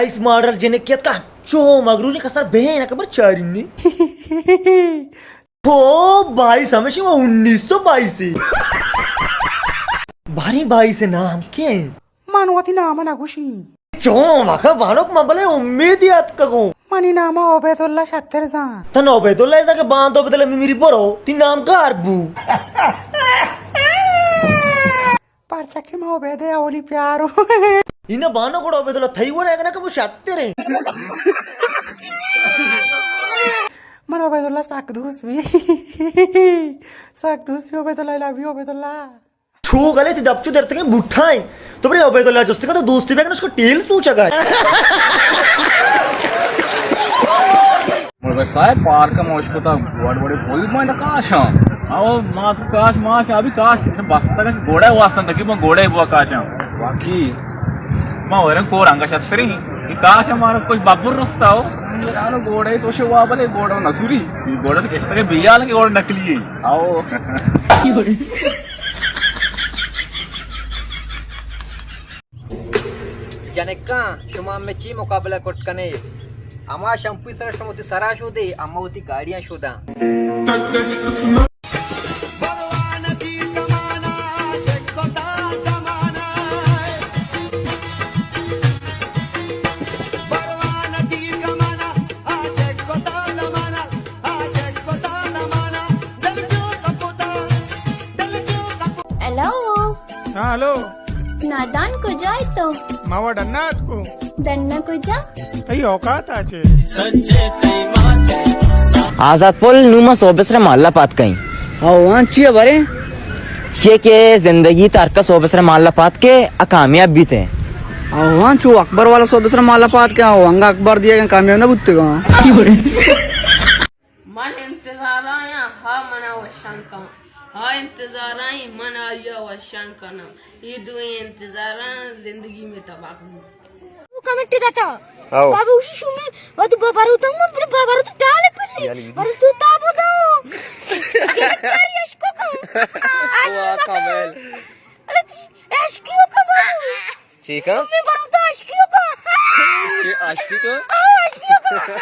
اس model junk کیت کا چو مغرور کسر بہن خبر چارینی۔ ہو، بائیس ہمیشہ وہ انیس سو بائیس ہے۔ باریں بائیس نام کئے؟ من وتی نام نہ گوشی۔ چون وقت بانک من بلے امیدی اتکگوں۔ منی نام عبیداللہ شتر زان۔ تن عبیداللہ زان کہ باند عبیداللہ میری برو، تی نام گار بو۔ پرچا کہ من عبید اولی پیارو۔ اینا بانک گڑا عبیداللہ تئی وڑ ہے کہ نہ کہ وہ شتر ہیں۔ من عبیداللہ سک دوست بی۔ سک دوست بی Ubaidullah, I love you Ubaidullah. چو گلے تی دپ چو درتگیں بوٹھائیں۔ تو برے عبیداللہ جستے کا تو دوستی بیگ اس کو ٹیل سوچا گا۔ مول بھائی صاحب، پارک ءَ ما اشکتا وڑ وڑے پل ما کاشاں۔ او ما تو کاش ماش ابھی کاش بستگا گوڑا واسطہ تکی ما گوڑے بوا کاشاں۔ واقعی۔ ما ورن کور انگا شتری۔ یہ کاش ہمارا کوئی ببر رستا ہو۔ جانو گوڑے تو شوا بلے گوڑا نسوری۔ یہ گوڑا تو کشتا کے بیال کے گوڑا نکلی ہے۔ آؤ۔ جنکاں، شما ہمے چی مقابلہ کرت کنے؟ ہما شمپوی سرا شما وتی سرا شودے، ہما وتی گاڑیاں شوداں۔ ہیلو۔ ہاں، ہیلو۔ نادان کجا ئے تو؟ ما وا ڈنا اتکو۔ ڈنا کجا؟ تئی اوقات آ چے؟ آزاد پل، نوں ما سوبے سرا مالا پاد کئیں۔ او، ہاں، چی برے؟ چی کہ زندگی ترکا سوبے سرا مالا پاد کے ءَ کامیاب بیت ئے۔ او، ہاں، چو اکبر والا سوبے سرا مالا پاد کے، او، انگا اکبر دیا کہ کامیاب نہ بوتگا۔ من انتظار آیاں، ہا منا وشان کن۔ ہا انتظار آئی، من آیا وشان کناں۔ یہ دوئیں انتظاراں زندگی میں تباہ کن۔ وہ کمنٹ داتا۔ آؤ۔ بابا اسی شو میں، وہ تو بابا رو تم، بابا رو تو ٹالے پلے۔ بابا تو تابو دو۔ یہ چاری عشقوں کا۔ عشق واہ، کا۔ کمال۔ ارے عشقیوں کا بابا۔ ٹھیک ہے۔ میں بروتا عشقیوں کا۔ یہ عشقی تو؟ آؤ، عشقیوں کا۔